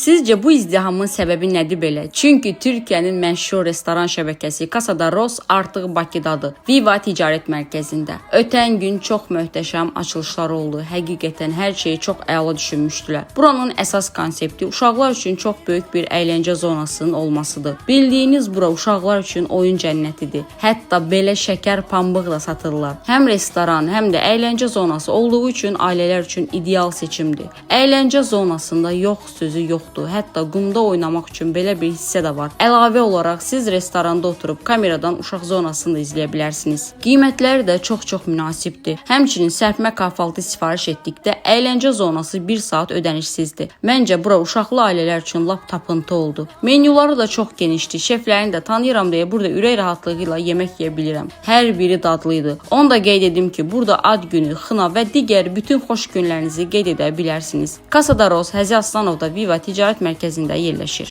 Sizcə bu izdihamın səbəbi nədir belə? Çünki Türkiyənin məşhur restoran şəbəkəsi Casa da Ros artıq Bakıdadır. Viva Ticarət Mərkəzində. Ötən gün çox möhtəşəm açılışlar oldu. Həqiqətən hər şeyi çox əla düşünmüşdülər. Buranın əsas konsepti uşaqlar üçün çox böyük bir əyləncə zonasının olmasıdır. Bildiyiniz bura uşaqlar üçün oyun cənnətidir. Hətta belə şəkər pambıq da satırlar. Həm restoran, həm də əyləncə zonası olduğu üçün ailələr üçün ideal seçimdir. Əyləncə zonasında yox sözü yoxdur. Hətta qumda oynamaq üçün belə bir hissə də var. Əlavə olaraq siz restoranda oturub kameradan uşaq zonasını da izləyə bilərsiniz. Qiymətləri də çox-çox münasibdir. Həmçinin sərpmə kahvaltı sifariş etdikdə əyləncə zonası 1 saat ödənişsizdir. Məncə bura uşaqlı ailələr üçün lap tapıntı oldu. Menyuları da çox genişdir. Şeflərini də tanıyıram deyə burada ürək rahatlığı ilə yemək yeyə bilirəm. Hər biri dadlı idi. Onu da qeyd edim ki, burada ad günü, xına və digər bütün xoş günlərinizi qeyd edə bilərsiniz. Casa da Ros Həzi Aslanovda Viva Ticarət Mərkəzində yerləşir.